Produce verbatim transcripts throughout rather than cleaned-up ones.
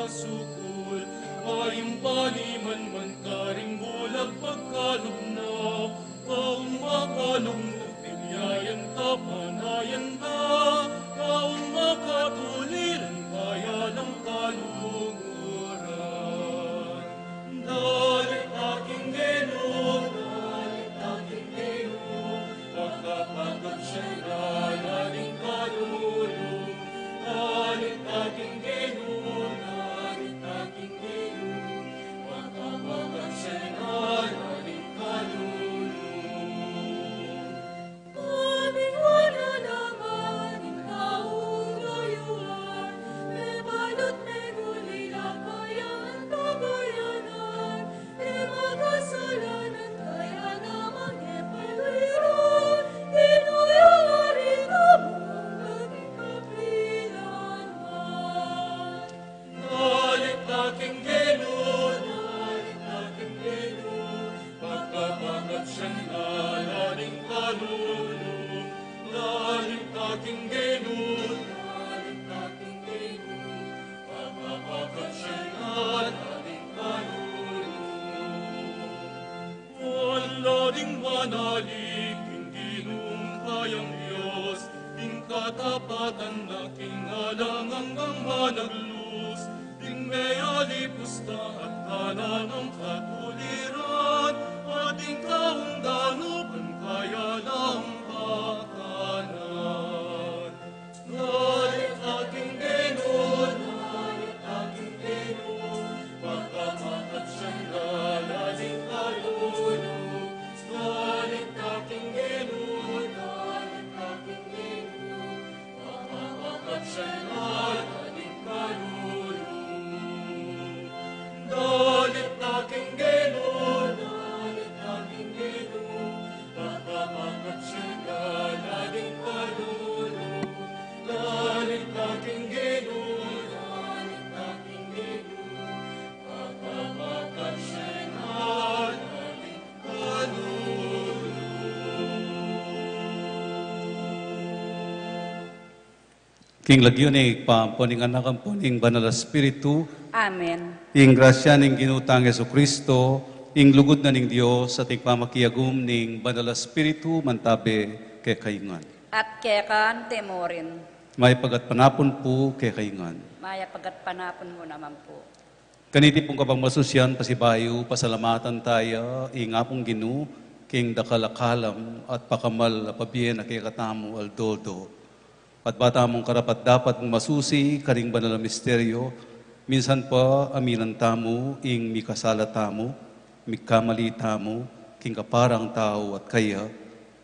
Sukul, ayung paniman man karing bulag pagkalugna, kaung makalugnu, pinyayan kapanayan da, kaung makatuliran, kaya lang kaluguran. Dalit aking Ginu, dalit aking Ginu, pakapakat siya na lading kalulu. Dalit aking Ginu, dalit aking Ginu, pakapakat siya na lading kalulu. Aming wala naman ing kaugalian, mebalut megulila kaya ang kabayanan, e makasalanan kaya namang e paluiran, Ginu, yari ka mu hanggang kapilanman. Dalit aking Ginu, dalit aking Ginu, pakapakat siya na lading kalulu. Dalit aking Ginu, dalit aking Ginu, pakapakat siya na lading kalulu. Ala ding manalig king Ginung kayang Dios, ding katapatan na king alang anggang managlus, ding mealipusta at kananang katuliran, at ding kaung danupan kaya lang pakanan. Dalit aking Ginu, dalit aking Ginu, pakapakat siya na lading kalulu. Dalit aking Ginu, dalit aking Ginu, pakapakat siya na lading kalulu. Dalit aking Ginu, dalit aking Ginu, pakapakat siya na lading kalulu. Dalit aking Ginu, dalit aking Ginu, pakapakat siya na lading kalulu. King lagyu ning Ibpa, ampo ning Anak, ampo ning Banal a Espiritu. Amen. Ing grasya ning Ginu tang Jesucristo, ing lugud na ning Dios, at ing pamakiagum ning Banal a Espiritu, mantabe kekayu ngan. At keka naman murin. Mayap a gatpanapun pu kekayu ngan. Mayap a gatpanapun mu naman pu. Kaniti pung kapagmasusyan, pasibayu, pasalamatan taya ing Apung Ginu, king dakal a kalam at pakamal a pabie na kekatamu aldo-aldo. At ba tamung karapat-dapat masusi karing banal a misteryo, minsan pa aminan tamu ing mikasala tamu, mikamali tamu king kaparang tau at kaya,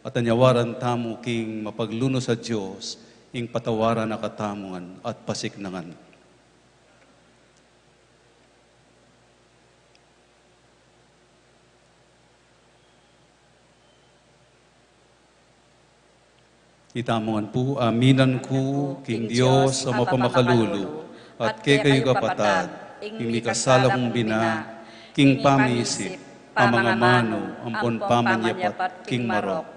at anyawaran tamu king mapaglunus a Dios, ing patawaran na katamu ngan at pasiknangan. Itamu ngan pu, aminan ku king Dios a mapamakalulu, at kekayu kapatad, ing mikasala kung bina, king pamisip, pamangamanu, ampon pamanyapat king marok,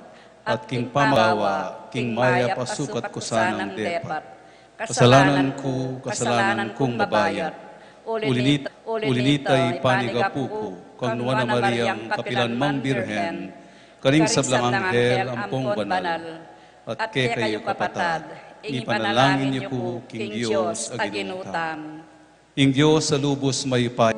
at king pamagawa, king mayap a sukat ku sanang depat. Kasalanan ku, kasalanan kung mabayat. Uli nita, uli nita ipanigapu ku kang Nuan a Mariang kapilan mang Birhen, karing sablang anghel ampong banal, at kekayu kapatad, ipanalangin yu ku king Dios a Ginu tamu. Ing Dios a lubus mayupaya